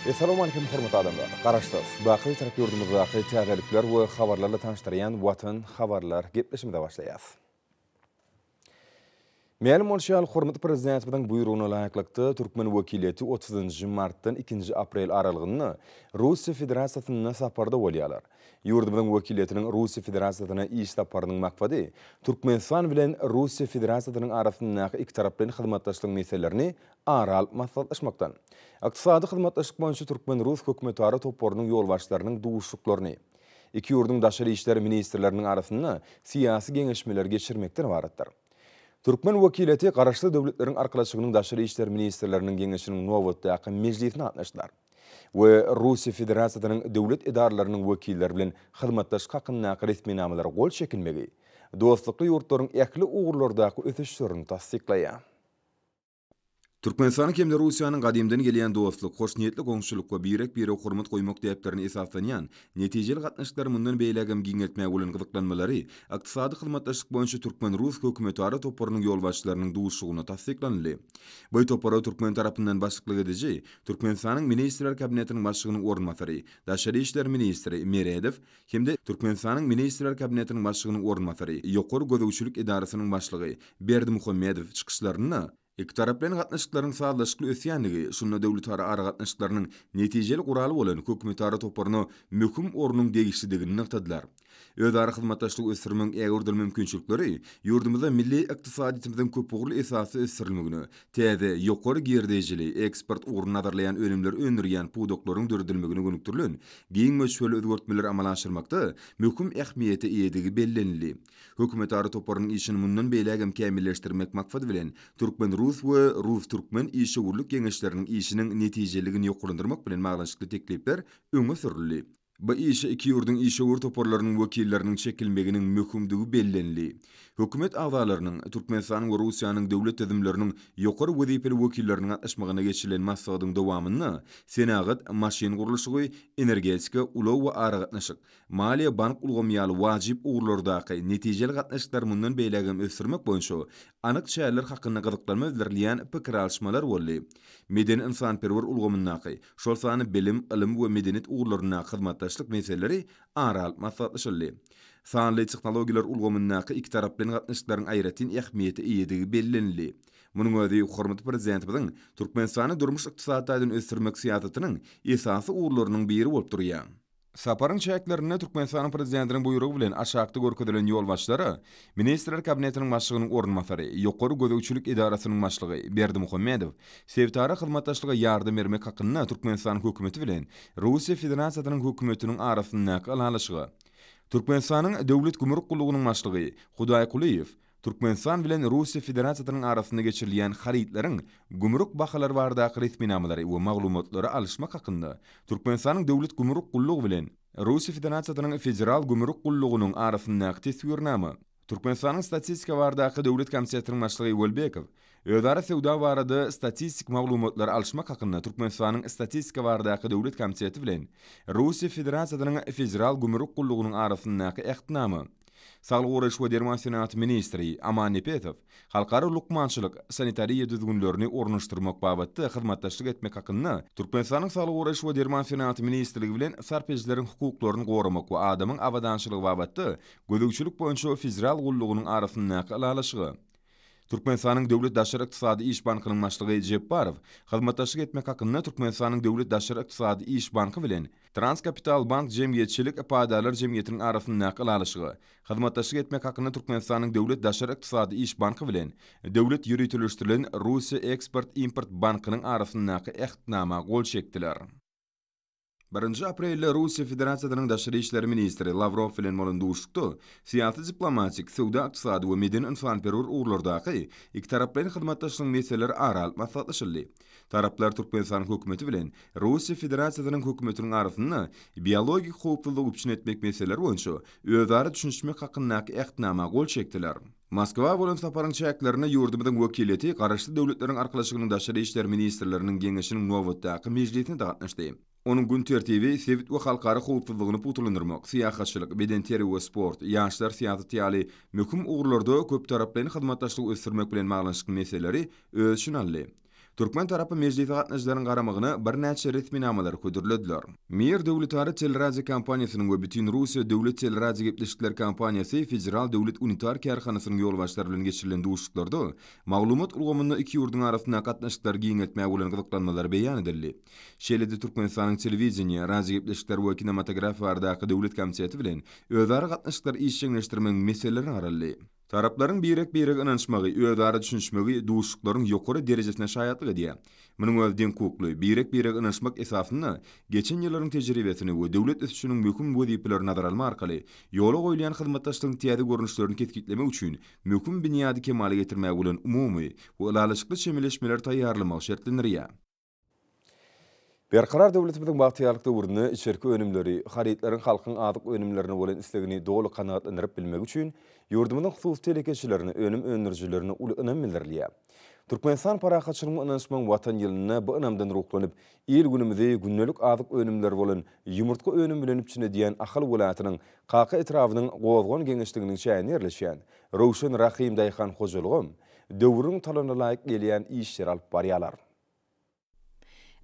Essalawmalikim hormatly adamlar! Garaşsyz, baky Bitarap ýurdumyzdaky täzelikler we habarlarla tanyşdyrýan Watan habarlar gepleşigimize başlaýas. Mälim bolşy ýaly, hormatly Prezidentimiziň buýrugyna laýyklykda, türkmen wekiliýeti otuzynjy martdan ikinji aprel aralygynda Russiýa Federasiýasynda saparda bolýarlar. Ýurdumyzyň wekiliýetiniň Russiýa Federasiýasyna iş saparynyň maksady Türkmenistan bilen Russiýa Federasiýasynyň arasyndaky ikitaraplaýyn hyzmatdaşlygyň meselelerini ara alyp maslahatlaşmakdan, ykdysady hyzmatdaşlyk boýunça türkmen-rus hökümetara toparynyň ýolbaşçylarynyň duşuşyklaryny, iki ýurduň daşary işler ministrleriniň arasynda syýasy geňeşmeleri geçirmekden ybaratdyr. Türkmen wekiliýeti Garaşsyz Döwletleriň Arkalaşygynyň Daşary işler ministrleriniň Geňeşiniň nobatdaky mejlisine gatnaşdylar we Russiýa Federasiýasynyň döwlet edaralarynyň wekilleri bilen hyzmatdaşlyk hakyndaky resminamalara gol çekilmegi dostlukly ýurtlaryň ähli ugurlardaky ösüşlerini tassyklaýar. Türkmenistanyň hem-de Russiýanyň gadymdan gelýän dostluk, hoşniýetli goňşuçylyk we birek-birege hormat goýmak däplerine esaslanýan netijeli gatnaşyklary mundan beýlägem giňeltmäge bolan gyzyklanmalary Ykdysady hyzmatdaşlyk boýunça türkmen-rus hökümetara toparynyň ýolbaşçylarynyň duşuşygynda tassyklanyldy. Bu topara türkmen tarapyndan başlyklyk ediji Türkmenistanyň Ministrler Kabinetiniň Başlygynyň orunbasary, daşary işler ministri Meredow hem-de Türkmenistanyň Ministrler Kabinetiniň Başlygynyň orunbasary, Ýokary gözegçilik edarasynyň başlygy Berdimuhamedow çykyşlarynda ikitaraplaýyn gatnaşyklaryň sazlaşykly ösýändigi, şunda döwletara aragatnaşyklarynyň netijeli guraly bolan hökümetara toparyna möhüm ornuň degişlidigini nygtadylar. Özara hyzmatdaşlygy ösdürmegiň ägirt uly mümkinçilikleri ýurdumyzda milli ykdysadyýetimiziň köpugurly esasda ösdürilmegine, täze, ýokary girdejili, eksport ugruny nazarlaýan önümleri öndürýän pudaklaryň döredilmegine gönükdirilen giň möçberli özgertmeleri amala aşyrmakda möhüm ähmiýete eýedigi bellenildi. Hökümetara toparynyň işini mundan beýlägem kämilleşdirmek maksady bilen, türkmen-rus we rus-türkmen işewürlik geňeşleriniň işiniň netijeliligini ýokarlandyrmak bilen baglanyşykly teklipler öňe sürüldi. Bu işe iki ýurduň işewür toparlarynyň wekilleriniň çekilmeginiň möhümdigi bellenildi. Hökümet agzalarynyň, Türkmenistanyň we Russiýanyň döwlet düzümleriniň ýokary wezipeli wekilleriniň gatnaşmagynda geçirilen maslahatyň dowamynda senagat, maşyn gurluşygy, energetika, ulag we aragatnaşyk, maliýe-bank ulgamy ýaly wajyp ugurlardaky netijeli gatnaşyklary mundan beýlägem ösdürmek boýunça anyk çäreler hakynda gyzyklanma bildirilýän pikir alyşmalar boldy. Medeni-ynsanperwer ulgamyndaky, şol sanda bilim, ylym we medeniýet ugurlaryndaky hyzmatdaşlyk meseleleri ara alyp maslahatlaşyldy. Sanly tehnologiýalar ulgamyndaky ikitaraplaýyn gatnaşyklaryň aýratyn ähmiýete eýedigi bellenildi. Munuň özi hormatly Prezidentimiziň Türkmenistany durmuş-ykdysady taýdan ösdürmek syýasatynyň esasy ugurlarynyň biri bolup durýar. Saparyň çäklerinde Türkmenistanyň Prezidentiniň buýrugy bilen aşakda görkezilen ýolbaşçylara Ministrler Kabinetiniň Başlygynyň orunbasary, Ýokary gözegçilik edarasynyň başlygy Berdimuhamedow sebitara hyzmatdaşlyga ýardam bermek hakynda Türkmenistanyň Hökümeti bilen Russiýa Federasiýasynyň Hökümetiniň arasyndaky Ylalaşyga, Türkmenistanyň Döwlet gümrük gullugynyň başlygy Hudaýkulyýew Türkmenistan bilen Russiýa Federasiýasynyň arasynda geçirilýän harytlaryň gümrük bahalary baradaky resminamalary we maglumatlary alyşmak hakynda Türkmenistanyň Döwlet gümrük gullugy bilen Russiýa Federasiýasynyň Federal gümrük gullugynyň arasyndaky Teswirnama, Türkmenistanyň Statistika baradaky döwlet komitetiniň başlygy Welbekow Özara söwda barada statistik maglumatlary alyşmak hakynda Türkmenistanyň Statistika baradaky döwlet komiteti bilen Russiýa Federasiýasynyň Federal gümrük gullugynyň arasyndaky Ähtnama, Saglygy goraýyş we derman senagaty ministri Aman Nepesow halkara lukmançylyk sanitariýa düzgünlerini ornaşdyrmak babatda hyzmatdaşlyk etmek hakynda Türkmenistanyň Saglygy goraýyş we derman senagaty ministrligi bilen sarp edijileriň hukuklaryny goramak we adamyň abadançylygy babatda gözegçilik boýunça federal gullugynyň arasyndaky Ylalaşyga Türkmenistanyň Döwlet daşary ykdysady iş bankynyň başlygy Jepbarow hyzmatdaşlyk etmek hakynda Türkmenistanyň Döwlet daşary ykdysady iş banky bilen Transkapital bank jemgyýetçilik paýdarlar jemgyýetiniň arasyndaky Ylalaşyga hyzmatdaşlyk etmek hakynda Türkmenistanyň Döwlet daşary ykdysady iş banky bilen Döwlet ýöriteleşdirilen Russiýa eksport-import bankynyň arasyndaky Ähtnama gol çekdiler. Birinji aprelde Russiýa Federasiýasynyň daşary işler ministri Lawrow bilen bolan duşuşykda syýasy-diplomatik, söwda-ykdysady we medeni-ynsanperwer ugurlardaky ikitaraplaýyn hyzmatdaşlygyň meseleleri ara alyp maslahatlaşyldy. Taraplar Türkmenistanyň Hökümeti bilen Russiýa Federasiýasynyň Hökümetiniň arasynda biologik howpsuzlygy üpjün etmek meseleleri boýunça özara düşünişmek hakyndaky Ähtnama gol çekdiler. Moskwa bolan saparyň çäklerinde ýurdumyzyň wekiliýeti Garaşsyz Döwletleriň Arkalaşygynyň Daşary işler ministrleriniň Geňeşiniň nobatdaky mejlisine-de gatnaşdy. Onuň gün tertibi sebit we halkara howpsuzlygyny pugtalandyrmak, syýahatçylyk, bedenterbiýe we sport, ýaşlar syýasaty ýaly möhüm ugurlarda köptaraplaýyn hyzmatdaşlygy ösdürmek bilen baglanyşykly meseleleri öz içine aldy. Türkmen tarapy mejlise gatnaşyjylaryň garamagyna birnäçe resminamalary hödürlediler. Mir döwletara teleradiokompaniýasynyň we Bütinrussiýa döwlet teleradiogepleşikler kompaniýasy federal döwlet unitar kärhanasynyň ýolbaşçylary bilen geçirilen duşuşyklarda maglumat ulgamynda iki ýurduň arasyndaky gatnaşyklary giňeltmäge bolan gyzyklanmalar beýan edildi. Şeýle-de Türkmenistanyň Telewideniýe, radiogepleşikler we kinematografiýa baradaky döwlet komiteti bilen özara gatnaşyklary işjeňleşdirmegiň meseleleri garaldy. Taraplaryň birek-birege ynanyşmagy, özara düşünişmegi duşuşyklaryň ýokary derejesine şaýatlyk edýär. Munuň özi deňhukukly, birek-birege ynanyşmak esasynda geçen ýyllaryň tejribesini we döwlet ösüşiniň möhüm wezipelerini nazara almak arkaly ýola goýulýan hyzmatdaşlygyň täze görnüşlerini kesgitlemek üçin möhüm binýady kemala getirmäge bolan umumy we ylalaşykly çemeleşmeleri taýýarlamagy şertlendirýär. Berkarar döwletimiziň bagtyýarlyk döwründe içerki önümleri, harytlaryň halkyň azyk önümlerine bolan islegini doly kanagatlandyryp bilmegi üçin ýurdumyzyň hususy telekeçilerine, önüm öndürijilerine uly ynam bildirilýär. Türkmenistan parahatçylygyň we ynanyşmagyň Watan ýylynda bu ynamdan ruhlanyp, il-günümizi gündelik azyk önümleri bolan ýumurtga önümi bilen üpjün edýän Ahal welaýatynyň Kaka etrabynyň Gozgan geňeşliginiň çäginde ýerleşýän Röwşen Rahym daýhan hojalygam döwrüň talabyna laýyk gelýän işleri alyp barýarlar.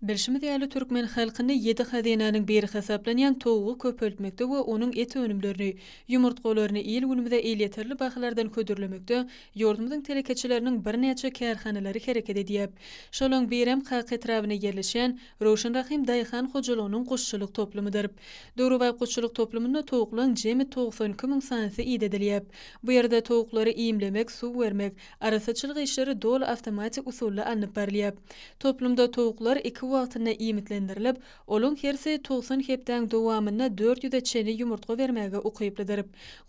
Bilşimiz ýaly, türkmen halkynda ýedi hazynanyň biri hasaplanýan towugy köpeltmekde we onuň et önümlerini, ýumurtgalaryny il-günümize elýeterli bahalardan hödürlemekde ýurdumyzyň telekeçileriniň birnäçe kärhanalary hereket edýär. Şolaň birem Kaka etrabynda ýerleşýän Röwşen Rahym daýhan hojalygynyň guşçulyk toplumydyr. Döwrebap guşçulyk toplumynda towuklaryň jemi 92 müň sanysy idedilýär. Bu ýerde towuklary iýmlemek, suw bermek, Arassaçylyk işleri doly awtomatik usulda alnyp barylýar. Toplumda towuklar iki wagtynda iýmitlendirilip, olaň hersi 90 hepdäň dowamynda dört ýüze çenli ýumurtga bermäge ukyplydyr.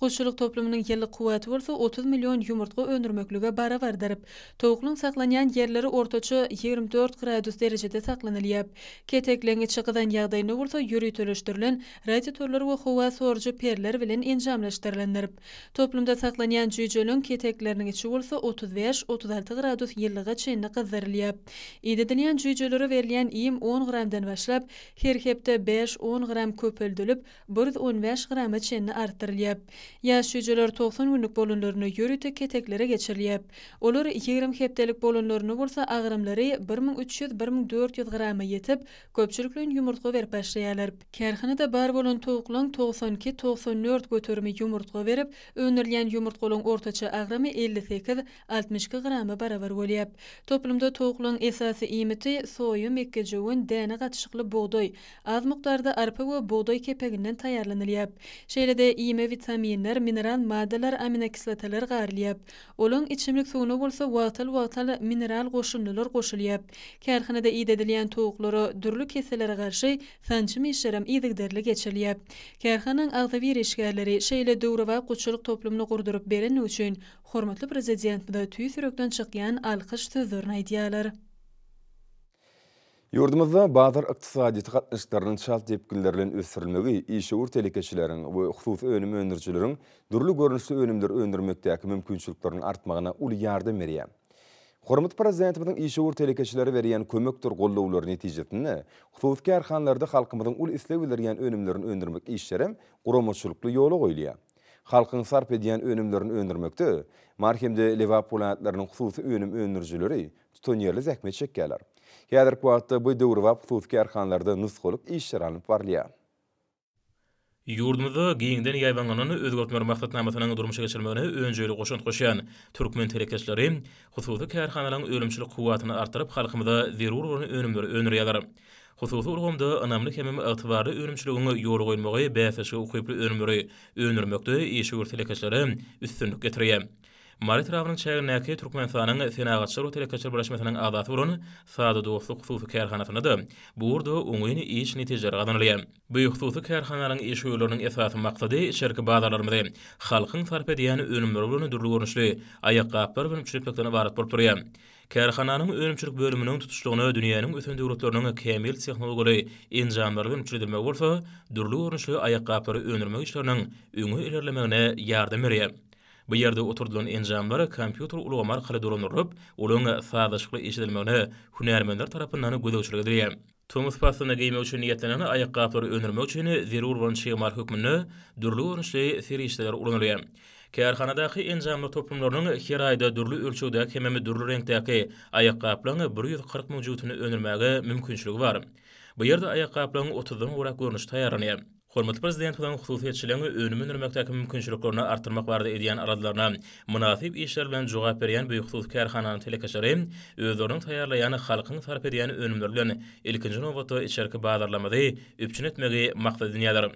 Guşçulyk toplumynyň ýyllyk kuwwaty bolsa 30 million ýumurtga öndürmeklige barabardyr. Towuklaryň saklanýan ýerleri ortaça 24 gradus derejede saklanylýar. Ketekleň içi gyzan ýagdaýynda bolsa ýöriteleşdirilen radiatorlar we howa sorujy perler bilen enjamlaşdyrylandyr. Toplumda saklanýan jüýjeliň ketekleriniň içi bolsa 35, 36 gradus ýylylyga çenli gyzdyrylýar. Idedilýän jüýjelere berilýän iým on gramdan başlap, her hepde bäş, on gram köpeldilip, 115 grama çenli artdyrylýar. Ýaş jüýjeler 90 günlük bolanlarynda ýörite keteklere geçirilýär. Olar 20 hepdelik bolanlarynda bolsa agramlary 1300, 1400 grama ýetip, köpçülikleýin ýumurtga berip başlaýarlar. Kärhanada bar bolan towuklaň 92, 94 göterimi ýumurtga berip, öndürilýän ýumurtgalaryň ortaça agramy 58, 62 grama barabar bolýar. Toplumda towuklaryň esasy iýmiti soýa, mekgejöwen, däne gatyşykly bugdaý, az mukdarda arpa we bugdaý kepeginden taýýarlanylýar. Şeýle-de iýime witaminler, mineral maddalar, aminokislotalar garylýar. Olaň içimlik suwuna bolsa wagtal-wagtal mineral goşundylar goşulýar. Kärhanada idedilýän towuklara dürli kesellere garşy sanjym işlerem yzygiderli geçirilýär. Kärhanaň agzybir işgärleri şeýle döwrebap guşçulyk toplumyny gurduryp berendigi üçin hormatly Prezidentimize tüýs ýürekden çykýan alkyş sözlerini aýdýarlar. Ýurdumyzda bazar ykdysadyýeti gatnaşyklarynyň çalt depginler bilen ösdürilmegi işewür telekeçileriň we hususy önüm öndürijileriň dürli görnüşli önümleri öndürmekdäki mümkinçilikleriniň artmagyna uly ýardam berýär. Hormatly Prezidentimiziň işewür telekeçilere berýän kömekdir goldawlary netijesinde, hususy kärhanalarda halkymyzyň uly isleg bildirýän önümlerini öndürmek işlerem guramaçylykly ýola goýulýar. Halkyň sarp edýän önümlerini öndürmekde Mary hem-de Lebap welaýatlarynyň hususy önüm öndürijileri tutanýerli zähmet çekýärler. Häzirki wagtda bu döwrebap hususy kärhanalarda nusgalyk işler alnyp barylýar. Ýurdumyzda giňden ýaýbaňlanan özgertmeler maksatnamasynyň durmuşa geçirilmegine önjeýli goşant goşýan türkmen telekeçileri hususy kärhanalaryň önümçilik kuwwatyny artdyryp, halkymyza zerur bolan önümleri öndürýärler. Hususy ulgamda ynamly hemem ygtybarly önümçiligiň ýola goýulmagy bäsleşige ukyply önümleri öndürmekde işewür telekeçilere üstünlik getirýär. Mary etrabynyň çägindäki Türkmenistanyň Senagatçylar we telekeçiler birleşmesiniň agzasy bolan Sada dostluk hususy kärhanasynda-da bu ugurda oňyn iş netijeleri gazanylýar. Bu hususy kärhananyň işewürleriniň esasy maksady içerki bazarlarymyzy halkyň sarp edýän önümleri bolan dürli görnüşli aýakgaplar bilen üpjün etmekden ybarat bolup durýar. Kärhananyň önümçilik bölüminiň tutuşlygyna dünýäniň ösen döwletleriniň kämil tehnologiýaly enjamlary bilen üpjün edilmegi bolsa dürli görnüşli aýakgaplary öndürmek işleriniň öňe ilerlemegine ýardam berýär. Bu ýerde oturdylan enjamlar kompýuter ulgamy arkaly dolandyrylyp, olaryň sazlaşykly işledilmegine hünärmenler tarapyndan gözegçilik edilýär. Tomus paslynda geýmek üçin niýetlenen aýakgaplary öndürmek üçin zerur bolan çig mal hökmünde dürli görnüşli serişdeler ulanylýar. Kärhanadaky enjamlar toplumlarynyň her aýda dürli ölçegdäki hemem dürli reňkdäki aýakgaplaryň 140 müň jübütini öndürmäge mümkinçiligi bar. Bu ýerde aýakgaplaryň otuzdan gowrak görnüşi taýýarlanýar. Hormatly Prezidentimiziň hususyýetçiligiň önüm öndürmekdäki mümkinçiliklerini artdyrmak barada edýän aladalaryna mynasyp işler bilen jogap berýän bu hususy kärhananyň telekeçileri özleriniň taýýarlaýan halkyň sarp edýän önümleri bilen ilkinji nobatda içerki bazarlarymyzy üpjün etmegi maksat edinýärler.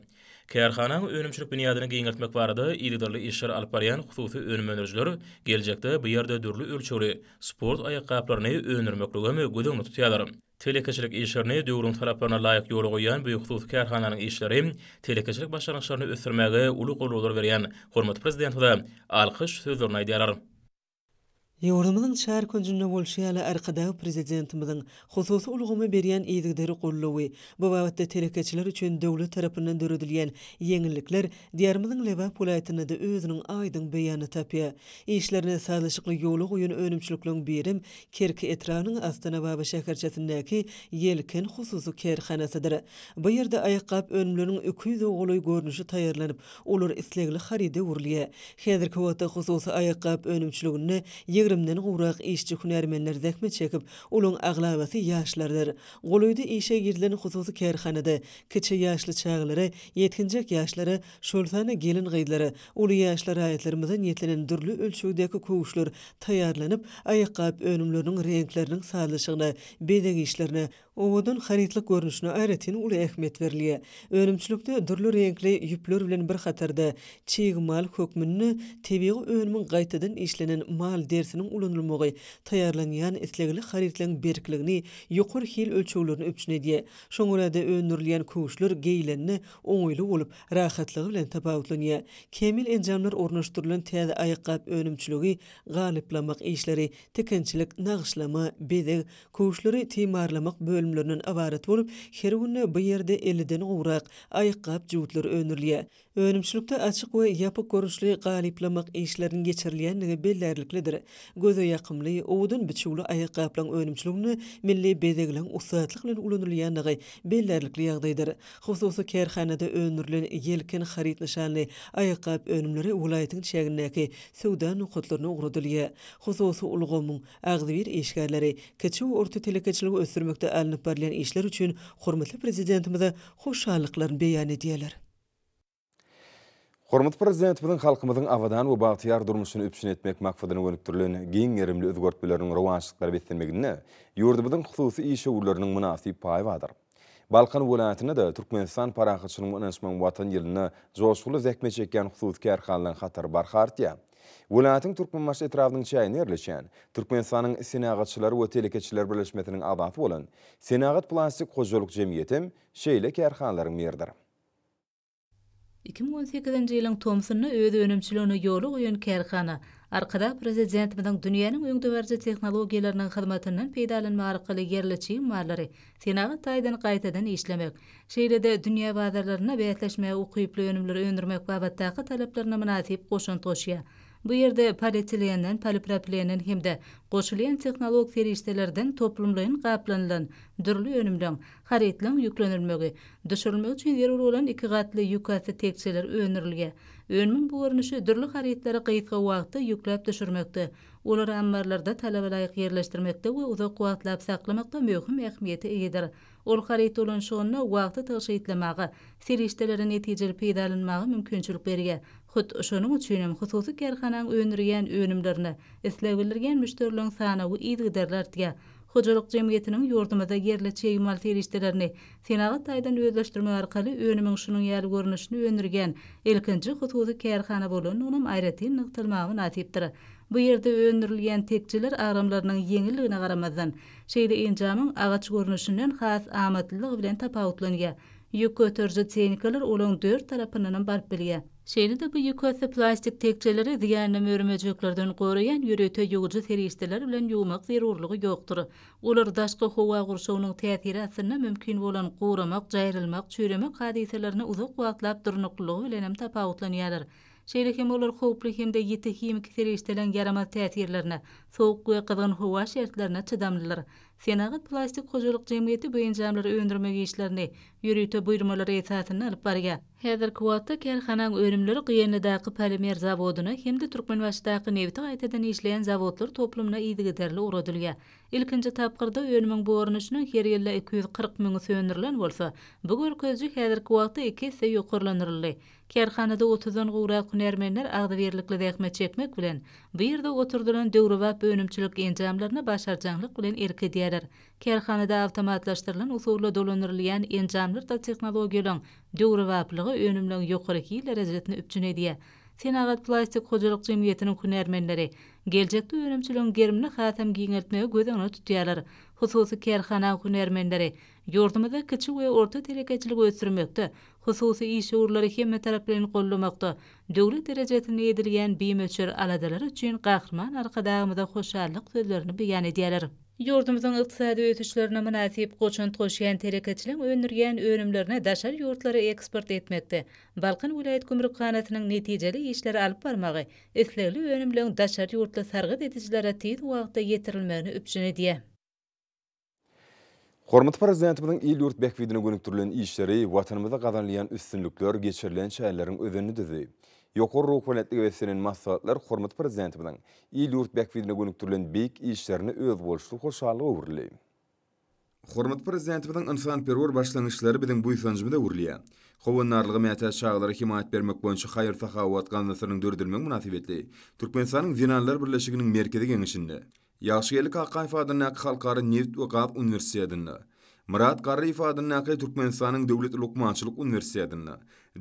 Kärhananyň önümçilik binýadyny giňeltmek barada yzygiderli işler alyp barýan hususy önüm öndürijiler geljekde bu ýerde dürli ölçegli sport aýakgaplaryny öndürmekligem göz öňünde tutýarlar. Telekeçilik işlerini döwrüň talaplaryna laýyk ýola goýýan bu hususy kärhananyň işleri telekeçilik başarnyklaryny ösdürmäge uly goldawlar berýän hormatly Prezidentimize alkyş sözlerini aýdýarlar. Ýurdumyzyň çar künjünde bolşy ýaly, Arkadag Prezidentimiziň hususy ulgama berýän yzygiderli goldawy, bu babatda telekeçiler üçin döwlet tarapyndan döredilýän ýeňillikler Diýarymyzyň Lebap welaýatynda-da özüniň aýdyň beýanyny tapýar. Işlerini sazlaşykly ýola goýan önümçilikleriň birem Kerki etrabynyň Astanababa şäherçesindäki Ýelken hususy kärhanasydyr. Bu ýerde aýakgap önümleriniň 200-e golaý görnüşi taýýarlanyp, olar islegli haryda öwrülýär. Häzirki wagtda hususy aýakgap önümçiliginde ýigrimden gowrak işçi-hünärmenler zähmet çekip, olaryň aglabasy ýaşlardyr. Golaýda işe girizilen hususy kärhanada kiçi ýaşly çagalara, ýetginjek ýaşlara, şol sanda gelin-gyzlara, uly ýaşly raýatlarymyza niýetlenen dürli ölçegdäki köwüşler taýýarlanyp, aýakgap önümleriniň reňkleriniň sazlaşygyna, bezeg işlerine, owadan harytlyk görnüşine aýratyn uly ähmiýet berilýär. Önümçilikde dürli reňkli ýüpler bilen bir hatarda, çig mal hökmünde tebigy önümiň gaýtadan işlenen mal derisiniň ulanylmagy taýýarlanýan islegli harytlaryň berkligini, ýokary hil ölçeglerini üpjün edýär. Şoňa görä-de öndürilýän köwüşler geýlende oňaýly bolup, rahatlygy bilen tapawutlanýar. Kämil enjamlar ornaşdyrylan täze aýakgap önümçiligi, galyplamak işleri, tikinçilik, nagyşlama, bezeg, köwüşleri timarlamak bölümlerinden ybarat bolup, her günde bu ýerde elliden gowrak aýakgap jübütleri öndürilýär. Önümçilikde açyk we ýapyk görnüşli galyplamak işleriniň geçirilýändigi bellärliklidir. Göze ýakymly, owadan biçüwli aýakgaplaryň önümçiliginde milli bezegleriň ussatlyk bilen ulanylýandygy bellärlikli ýagdaýdyr. Hususy kärhanada öndürilen Ýelken haryt nyşanly aýakgap önümleri welaýatyň çägindäki söwda nokatlaryna ugradylýar. Hususy ulgamyň agzybir işgärleri kiçi we orta telekeçiligi ösdürmekde alnyp barylýan işler üçin hormatly Prezidentimize hoşallyklaryny beýan edýärler. Hormatly Prezidentimiziň halkymyzyň abadan we bagtyýar durmuşyny üpjün etmek maksadyna gönükdirilen giň gerimli özgertmeleriniň rowaçlyklara beslenmeginde ýurdumyzyň hususy işewürleriniň mynasyp paýy bardyr. Balkan welaýatynda-da Türkmenistan parahatçylygyň we ynanyşmagyň Watany ýylynda joşgunly zähmet çekýän hususy kärhanalaryň hatary barha artýar. Welaýatyň Türkmenbaşy etrabynyň çäginde ýerleşýän Türkmenistanyň Senagatçylar we telekeçiler birleşmesiniň agzasy bolan Senagat plastik hojalyk jemgyýetem şeýle kärhanalaryň biridir. 2018-nji ýylyň tomsunda öz önümçiligini ýola goýan kärhana Arkadag Prezidentimiziň dünýäniň öňdebaryjy tehnologiýalarynyň hyzmatyndan peýdalanmak arkaly ýerli çig mallary senagat taýdan gaýtadan işlemek, şeýle-de dünýä bazarlarynda bäsleşmäge ukyply önümleri öndürmek babatdaky talaplaryna mynasyp goşant goşýar. Bu ýerde polietilenden, polipropilenden hem-de goşulýan tehnologik serişdelerden toplumlaýyn gaplanylan dürli önümleň, harytlaryň ýüklenilmegi, düşürilmegi üçin zerur bolan iki gatly ýükasty tekjeler öndürilýär. Önümiň bu görnüşi dürli harytlary gysga wagtda ýükläp düşürmekde, olary ammarlarda talabalaýyk ýerleşdirmekde we uzak wagtlap saklamakda möhüm ähmiýete eýedir. Ol haryt dolanyşygynda wagty tygşytlamaga, serişdeleri netijeli peýdalanmaga mümkinçilik berýär. Hut şonuň üçinem hususy kärhanaň öndürýän önümlerine isleg bildirýän müşderileriň sanawy yzygiderli artýar. Hojalyk jemgyýetiniň ýurdumyzda ýerli çig mal serişdelerini senagat taýdan özleşdirmek arkaly önümiň şunuň ýaly görnüşini öndürýän ilkinji hususy kärhana bolandygynam aýratyn nygtalmaga mynasypdyr. Bu ýerde öndürilýän tekjeler agramlarynyň ýeňilligine garamazdan, şeýle enjamyň agaç görnüşinden has amatlylygy bilen tapawutlanýar. Ýük göteriji tehnikalar olaryň dört tarapyndanam baryp bilýär. Şeýle-de bu ýükasty plastik tekjeleri zyýanly mör-möjeklerden goraýan ýörite ýuwujy serişdeler bilen ýuwmak zerurlygy ýokdur. Olar daşky howa gurşawynyň täsiri astynda mümkin bolan guramak, jaýrylmak, çüýremek hadysalaryna uzak wagtlap durnuklylygy bilen hem tapawutlanýarlar. Şeýle hem olar howply hem-de ýiti himiki serişdeleriň ýaramaz täsirlerine, sowuk we gyzgyn howa şertlerine çydamlydyr. Senagat plastik hojalyk jemgyýeti bu enjamlary öndürmek işlerini ýörite buýurmalar esasynda alyp barýar. Häzirki wagtda kärhanaň önümleri Gyýanlydaky polimer zawodyna hem-de Türkmenbaşydaky nebiti gaýtadan işleýän zawodlar toplumyna yzygiderli ugradylýar. Ilkinji tapgyrda önümiň bu görnüşiniň her ýylda 240 müňüsi öndürilen bolsa, bu görkeziji häzirki wagtda iki esse ýokarlandyryldy. Kärhanada otuzdan gowrak hünärmenler agzybirlikli zähmet çekmek bilen, bu ýerde oturdylan döwrebap önümçilik enjamlaryna başarjaňlyk bilen erk edýärler. Kärhanada awtomatlaşdyrylan usulda dolandyrylýan enjamlar-da tehnologiýalaryň döwrebaplygy önümleň ýokary hil derejesini üpjün edýär. Senagat plastik hojalyk jemgyýetiniň hünärmenleri geljekde önümçiligiň gerimini hasam giňeltmegi göz öňünde tutýarlar. Hususy kärhanaň hünärmenleri ýurdumyzda kiçi we orta telekeçiligi ösdürmekde, hususy işewürleri hemmetaraplaýyn goldamakda döwlet derejesinde edilýän bimöçber aladalar üçin Gahryman Arkadagymyza hoşallyk sözlerini beýan edýärler. Ýurdumyzyň ykdysady ösüşlerine mynasyp goşant goşýan telekeçiligiň öndürýän önümlerini daşary ýurtlara eksport etmekde Balkan welaýat gümrükhanasynyň netijeli işleri alyp barmagy islegli önümleň daşary ýurtly sargyt edijilere tiz wagtda ýetirilmegini üpjün edýär. Hormatly Prezidentimiziň il-ýurt bähbidine gönükdirilen işleri, Watanymyzda gazanylýan üstünlikler geçirilen çäreleriň özenini düzdi. Ýokary ruhubelentlige beslenen maslahatlar hormatly Prezidentimiziň il-ýurt bähbidine gönükdirilen beýik işlerine özboluşly hoşallyga öwrüldi. Hormatly Prezidentimiziň ynsanperwer başlangyçlary biziň buýsanjymyza öwrülýär. Howandarlyga mätäç çagalara hemaýat bermek boýunça haýyr-sahawat gaznasynyň döredilmegi mynasybetli Türkmenistanyň Zenanlar birleşiginiň Merkezi Geňeşinde, Ýagşygeldi Kakaýew adyndaky Halkara nebit we gaz uniwersitetinde, Myrat Garryýew adyndaky Türkmenistanyň Döwlet lukmançylyk uniwersitetinde,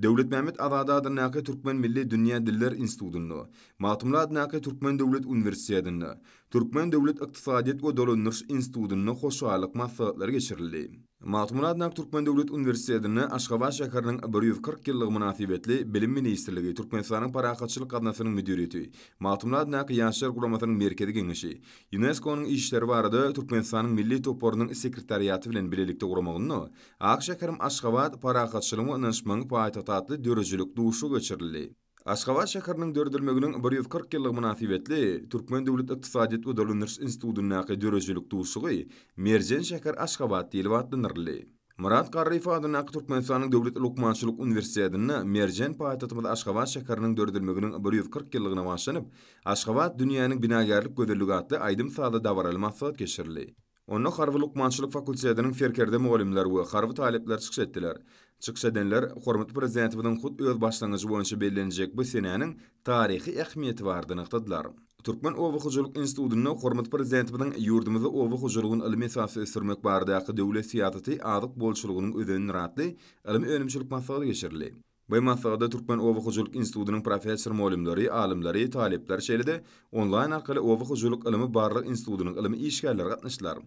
Döwletmämmet Azady adyndaky Türkmen milli dünýä diller institutynda, Magtymguly adyndaky Türkmen döwlet uniwersitetinde, Türkmen döwlet ykdysadyýet we dolandyryş institutynda hoşallyk maslahatlary geçirildi. Magtymguly adyndaky Türkmen döwlet uniwersitetinde Aşgabat şäheriniň 140 ýyllygy mynasybetli Bilim ministrligi, Türkmenistanyň Parahatçylyk gaznasynyň müdiriýeti, Magtymguly adyndaky Ýaşlar guramasynyň Merkezi Geňeşi, Ýunesko-nyň işleri barada Türkmenistanyň Milli toparynyň sekretariaty bilen bilelikde guramagynda Ak şäherim Aşgabat, parahatçylygyň we ynanyşmagyň paýtagty atly döredijilik duşuşygy geçirildi. Aşgabat şäheriniň döredilmeginiň 140 ýyllygy mynasybetli Türkmen döwlet ykdysadyýet we dolandyryş institutyndaky döredijilik duşuşygy Merjen şäher Aşgabat diýlip atlandyryldy. Myrat Garryýew adyndaky Türkmenistanyň Döwlet lukmançylyk uniwersitetinde merjen paýtagtymyz Aşgabat şäheriniň döredilmeginiň 140 ýyllygyna bagyşlanyp, Aşgabat, dünýäniň binagärlik gözelligi atly aýdym-sazly dabaraly maslahat geçirildi. Onda harby-lukmançylyk fakultetiniň serkerde mugallymlary we harby talyplar çykyş etdiler. Çykyş edenler hormatly Prezidentimiziň hut öz başlangyjy boýunça bellenjek bu senäniň taryhy ähmiýeti barada nygtadylar. Türkmen oba hojalyk institutynda hormatly Prezidentimiziň ýurdumyzda oba hojalygyny ylmy esasda ösdürmek baradaky döwlet syýasaty azyk bolçulygynyň özenidir atly ylmy-önümçilik maslahaty geçirildi. Bu maslahata Türkmen oba hojalyk institutynyň professor-mugallymlary, alymlary, talyplary, şeýle-de onlaýn arkaly Oba hojalyk ylmy-barlag institutynyň ylmy işgärleri gatnaşdylar.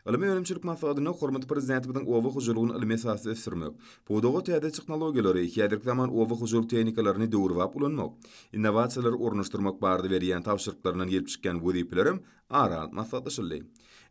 Ylmy-önümçilik maslahatynda hormatly Prezidentimiziň oba hojalygyny ylmy esasda ösdürmek, pudaga täze tehnologiýalary, häzirki zaman oba hojalyk tehnikalaryny döwrebap ulanmak, innowasiýalary ornaşdyrmak barada berýän tabşyryklaryndan gelip çykýan wezipelerem ara alyp maslahatlaşyldy.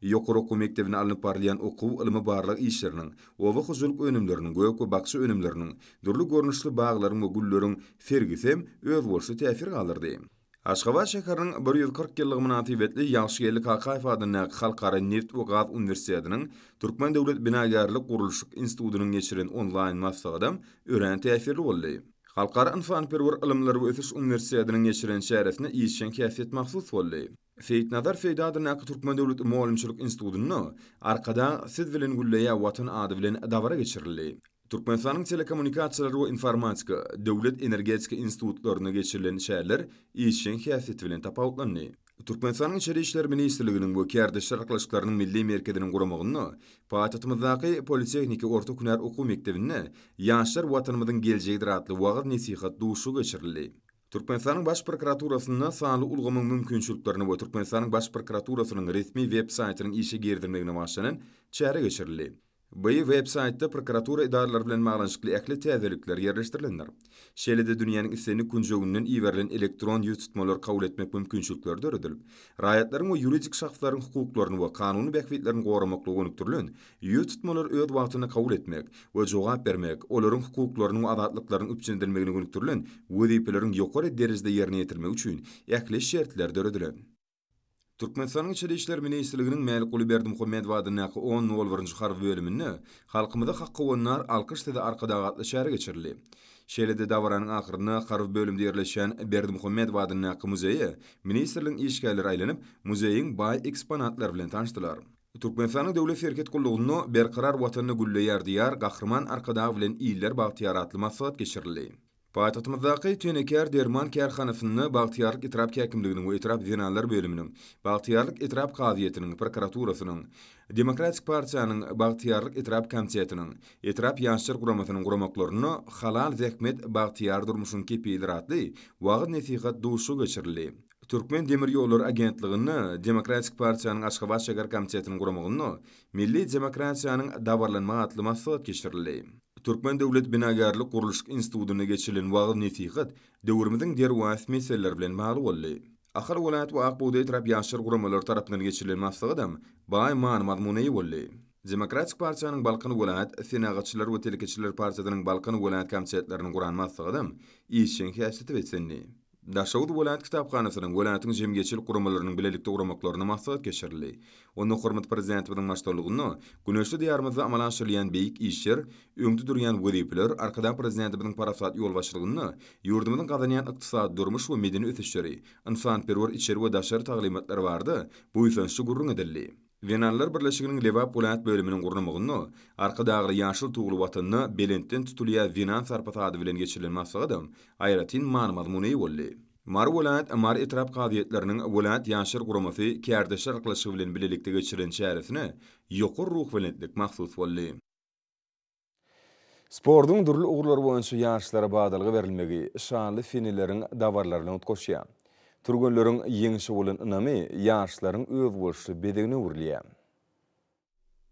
Ýokary okuw mekdebinde alnyp barylýan okuw, ylmy-barlag işleriniň, oba hojalyk önümleriniň, gök we bakja önümleriniň, dürli görnüşli baglaryň we gülleriň sergisi hem özboluşly täsir galdyrdy. Aşgabat şäheriniň 140 ýyllygy mynasybetli Ýagşygeldi Kakaýew adyndaky Halkara nebit we gaz uniwersitetiniň Türkmen döwlet binagärlik-gurluşyk institutynyň geçiren onlaýn maslahatam örän täsirli boldy. Halkara ynsanperwer ylymlar we ösüş uniwersitetiniň geçiren çäresine işjeň häsiýet mahsus boldy. Seýitnazar Seýdi adyndaky Türkmen döwlet mugallymçylyk institutynda Arkadag siz bilen gülleýär Watan ady bilen dabara geçirildi. Türkmenistanyň Telekommunikasiýalar we informatika, Döwlet energetika institutlarynda geçirilen çäreler işjeň häsiýeti bilen tapawutlandy. Türkmenistanyň Içeri işler ministrliginiň we Kärdeşler arkalaşyklarynyň Milli merkeziniň guramagynda paýtagtymyzdaky Politehniki orta hünär okuw mekdebinde Ýaşlar Watanymyzyň geljegidir atly wagyz-nesihat duşuşygy geçirildi. Türkmenistanyň Baş prokuraturasynda sanly ulgamyň mümkinçiliklerini we Türkmenistanyň Baş prokuraturasynyň resmi web-saýtynyň işe girizilmegine bagyşlanan çäre geçirildi. Bu web-saýtda prokuratura edaralary bilen baglanyşykly ähli täzelikler ýerleşdirilendir. Şeýle-de dünýäniň islendik künjeginden iberilen elektron ýüztutmalary kabul etmek mümkinçilikleri döredilip, raýatlaryň we ýuridik şahslaryň hukuklaryny we kanuny bähbitlerini goramaklyga gönükdirilen Ýüz tutmalary öz wagtynda kabul etmek we jogap bermek, olaryň hukuklarynyň we azatlyklarynyň üpjün edilmegine gönükdirilen wezipeleriň ýokary derejede ýerine ýetirilmegi üçin ähli şertler döredilen. Türkmenistanyň Içeri işler ministrliginiň Mälikguly Berdimuhamedow adyndaky on nol birinji harby bölüminde Halkymyza hak howandar, alkyş size Arkadag atly çäre geçirildi. Şeýle-de dabaranyň ahyrynda harby bölümde ýerleşýän Berdimuhamedow adyndaky muzeýe ministrligiň işgärleri aýlanyp, muzeýiň baý eksponatlary bilen tanyşdylar. Türkmenistanyň Döwlet serhet gullugynda Berkarar Watanda gülleýär Diýar, Gahryman Arkadag bilen iller bagtyýar atly maslahat geçirildi. Paýtagtymyzdaky Tenekar derman kärhanasynda Bagtyýarlyk etrap häkimliginiň we etrap zenanlar bölüminiň, Bagtyýarlyk etrap kazyýetiniň, prokuraturasynyň, Demokratik partiýanyň Bagtyýarlyk etrap komitetiniň, etrap Ýaşlar guramasynyň guramaklarynda Halal zähmet, bagtyýar durmuşyň kepilidir atly wagyz-nesihat duşuşygy geçirildi. Türkmen demir ýollary agentliginde Demokratik partiýanyň Aşgabat şäher komitetiniň guramagynda Milli demokratiýanyň dabaralanmagy atly maslahat geçirildi. Türkmen döwlet binagärlik-gurluşyk institutynda geçirilen wagyz-nesihat döwrümiziň derwaýys meseleleri bilen bagly boldy. Ahal welaýat we Ak bugdaý etrap Ýaşlar guramalary tarapyndan geçirilen maslahatam baý many-mazmuna eýe boldy. Demokratik partiýanyň Balkan welaýat, Senagatçylar we telekeçiler partiýasynyň Balkan welaýat komitetleriniň guran maslahatam işjeň häsiýete beslendi. Daşoguz welaýat kitaphanasynyň, welaýatyň jemgyýetçilik guramalarynyň bilelikde guramaklarynda maslahat geçirildi. Onda hormatly Prezidentimiziň baştutanlygynda güneşli Diýarymyzda amala aşyrylýan beýik işler, öňde durýan wezipeler, Arkadag Prezidentimiziň parasatly ýolbaşçylygynda ýurdumyzyň gazanýan ykdysady, durmuş we medeni ösüşleri, ynsanperwer içeri we daşary taglymatlary barada buýsançly gürrüň edildi. Zenanlar birleşiginiň Lebap welaýat bölüminiň gurnamagynda Arkadagly ýaşyl tugly Watanda belentden tutulýar zenan sarpasy ady bilen geçirilen maslahatam aýratyn many-mazmuna eýe boldy. Mary welaýat, Mary etrap kazyýetleriniň welaýat Ýaşlar guramasy kärdeşler arkalaşygy bilen bilelikde geçirilen çäresine ýokary ruhubelentlik mahsus boldy. Sportuň dürli ugurlary boýunça ýaryşlara badalga berilmegi şanly seneleriň dabaralaryna utgaşýar. Türgenleriň ýeňşe bolan ynamy ýaryşlaryň özboluşly bezegine öwrülýär.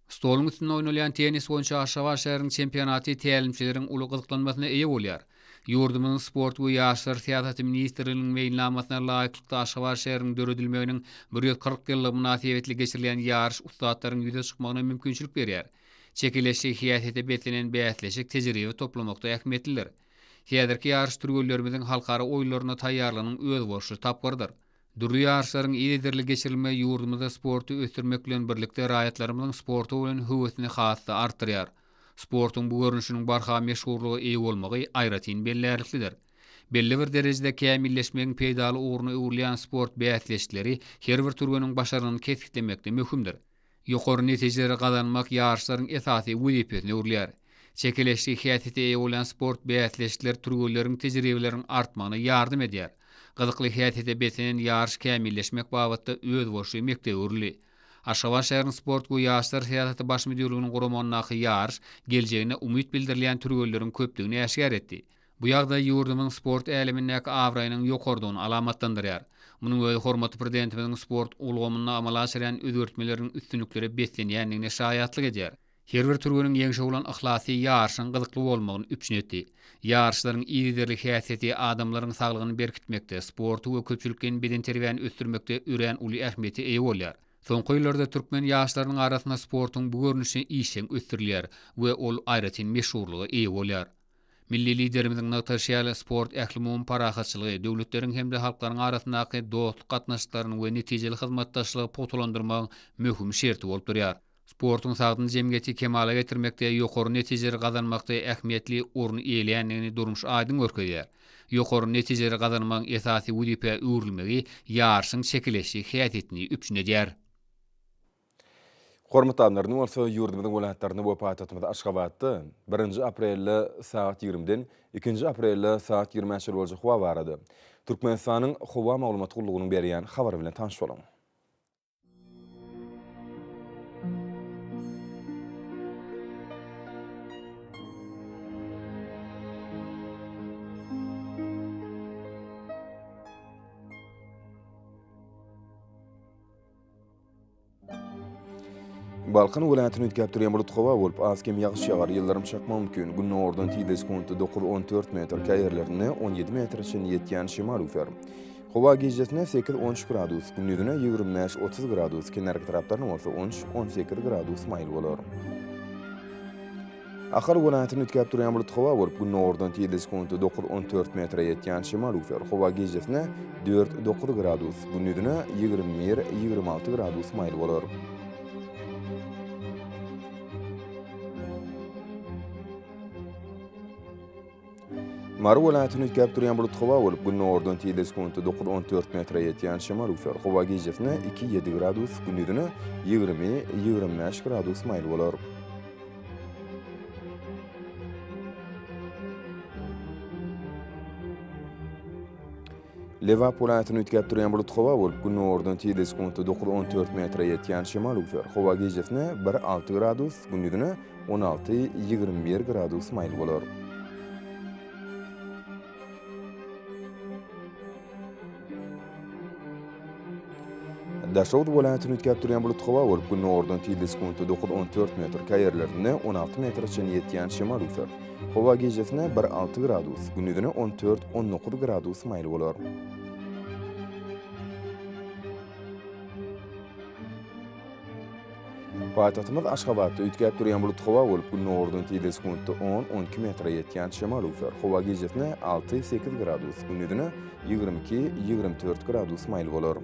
Stoluň üstünde oýnalýan tennis boýunça Aşgabat şäheriniň çempionaty tälimçileriň uly gyzyklanmasyna eýe bolýar. Ýurdumyzyň Sport we ýaşlar syýasaty ministrliginiň meýilnamasyna laýyklykda Aşgabat şäheriniň döredilmeginiň 140 ýyllygy mynasybetli geçirilýän ýaryş ussatlaryň ýüze çykmagyna mümkinçilik berýär. Çekeleşli häsiýete beslenen bäsleşik tejribe toplamakda ähmiýetlidir. Häzirki ýaryş türgenlerimiziň halkara oýunlaryna taýýarlygynyň özboluşly tapgyrydyr. Dürli ýaryşlaryň yzygiderli geçirilmegi ýurdumyzda sporty ösdürmek bilen birlikde raýatlarymyzyň sporta bolan höwesini has-da artdyrýar. Sportuň bu görnüşiniň barha meşhurlyga eýe bolmagy aýratyn bellärliklidir. Belli bir derejede kämilleşmegiň peýdaly ugruna öwrülýän sport bäsleşikleri her bir türgeniň başarnygyny kesgitlemekde möhümdir. Ýokary netijeleri gazanmak ýaryşlaryň esasy wezipesine öwrülýär. Çekeleşli häsiýete eýe bolýan sport bäsleşikleri türgenleriň tejribeleriniň artmagyna ýardam edýär. Gyzykly häsiýete beslenen ýaryş kämilleşmek babatda özboluşly mekdebe öwrüldi. Aşgabat şäheriniň Sport we ýaşlar syýasaty baş müdirliginiň guramagyndaky ýaryş geljegine umyt bildirilýän türgenleriň köpdügini äşgär etdi. Bu ýagdaý ýurdumyzyň sport älemindäki abraýynyň ýokarydygyny alamatlandyrýar. Munuň özi hormatly Prezidentimiziň sport ulgamynda amala aşyrýan özgertmeleriniň üstünliklere beslenýändigine şaýatlyk edýär. Her bir türgeniň ýeňşe bolan yhlasy ýaryşyň gyzykly bolmagyny üpjün etdi. Ýaryşlaryň yzygiderli häsiýeti adamlaryň saglygyny berkitmekde, sporty we köpçülikleýin bedenterbiýäni ösdürmekde örän uly ähmiýete eýe bolýar. Soňky ýyllarda türkmen ýaşlarynyň arasynda sportuň bu görnüşi işjeň ösdürilýär we ol aýratyn meşhurlyga eýe bolýar. Milli Liderimiziň nygtaşy ýaly, sport ählumumy parahatçylygy, döwletleriň hem-de halklaryň arasyndaky dostluk gatnaşyklaryny we netijeli hyzmatdaşlygy pugtalandyrmagyň möhüm şerti bolup durýar. Sportuň sagdyn jemgyýeti kemala getirmekde, ýokary netijeleri gazanmakda ähmiýetli orun eýeleýändigini durmuş aýdyň görkezýär. Ýokary netijeleri gazanmagyň esasy wezipä öwrülmegi ýaryşyň çekeleşli häsiýetini üpjün edýär. Hormatly adamlar, indi bolsa ýurdumyzyň welaýatlarynda we paýtagtymyz Aşgabatda birinji aprelde sagat ýigrimiden ikinji aprelde sagat ýigrimä çenli boljak howa barada Türkmenistanyň Howa maglumat gullugynyň berýän habary bilen tanyş boluň. Balkan welaýatyny üýtgäp durýan bulut howa bolup, az-kem ýagyş ýagar, ýyldyrym çakmagy mümkin. Gündogardan tizligi sekuntda dokuz-on dört metr, käýerlerinde on ýedi metre çenli ýetýän şemal öwser. Howa gijesine sekiz-on üç gradus, gündizine 25-30 gradus, kenarki taraplarynda bolsa on üç-on sekiz gradus maýyl bolar. Ahal welaýatynda üýtgäp durýan bulutly howa bolup, gündogardan tizligi sekuntda 9-14 metre ýetýän şemal öwser. Howa gijesine 4-9 gradus, gündizine 21-26 gradus maýyl bolar. Mary welaýatynda üýtgäp durýan bulutly howa bolup, gündogardan tizligi sekuntda 9-14 metre ýetýän şemal öwser. Howa gijesine 2-7 gradus, gündizine 20-25 gradus maýyl bolar. Lebap welaýatynda üýtgäp durýan bulutly howa bolup, gündogardan tizligi sekuntda 9-14 metre ýetýän şemal öwser. Howa gijesine 1-6 gradus, gündizine 16, 21 gradus maýyl bolar. Daşoguz welaýatynda üýtgäp durýan bulut howa bolup, gündogardan tizligi sekuntda 9, 14 metr, käýerlerinde 16 metre çenli ýetýän şemal öwser. Howa gijesine bir 6 gradus, gündizine 14, 19 gradus maýyl bolar. Paýtagtymyz Aşgabatda üýtgäp durýan bulutly howa bolup, gündogardan tizligi sekuntda on, 12 metre ýetýän şemal öwser. Howa gijesine alty, sekiz gradus, gündizine 22, 24 gradus maýyl bolar.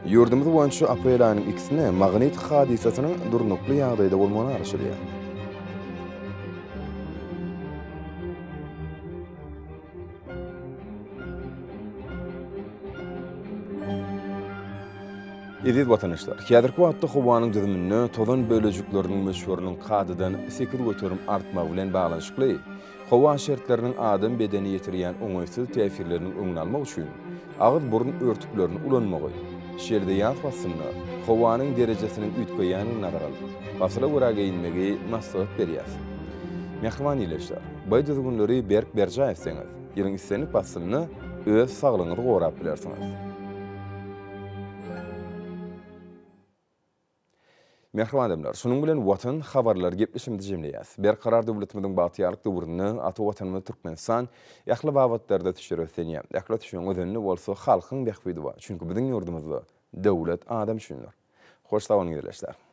Ýurdumyz boýunça aprel aýynyň ikisinde magnit hadysasynyň durnukly ýagdaýda bolmagyna garaşylýar. Eziz watandaşlar, häzirki wagtda howanyň düzüminde tozan bölejikleriniň möçberiniň kadadan 8% artmagy bilen baglanyşykly howa şertleriniň adam bedenine ýetirýän oňaýsyz täsirleriniň öňüni almak üçin agyz-burun örtüklerini ulanmagy, şeýle-de ýaz paslynda howanyň derejesiniň üýtgeýändigini nazara alyp, pasyla görä geýinmegi maslahat berýäris. Mähriban ildeşler, bu düzgünleri berk berjaý etseňiz, ýylyň islendik paslynda öz saglygyňyzy gorap bilersiňiz. Mähriban adamlar, şunuň bilen Watan habarlary gepleşigimizi jemleýäs. Berkarar döwletimiziň bagtyýarlyk döwründe ata Watanymyz Türkmenistan ähli babatlarda ösüşlere beslenýär. Ähli ösüşiň özeninde bolsa halkyň bähbidi bar. Çünki biziň ýurdumyzda döwlet adam üçindir. Hoş sag boluň ildeşler.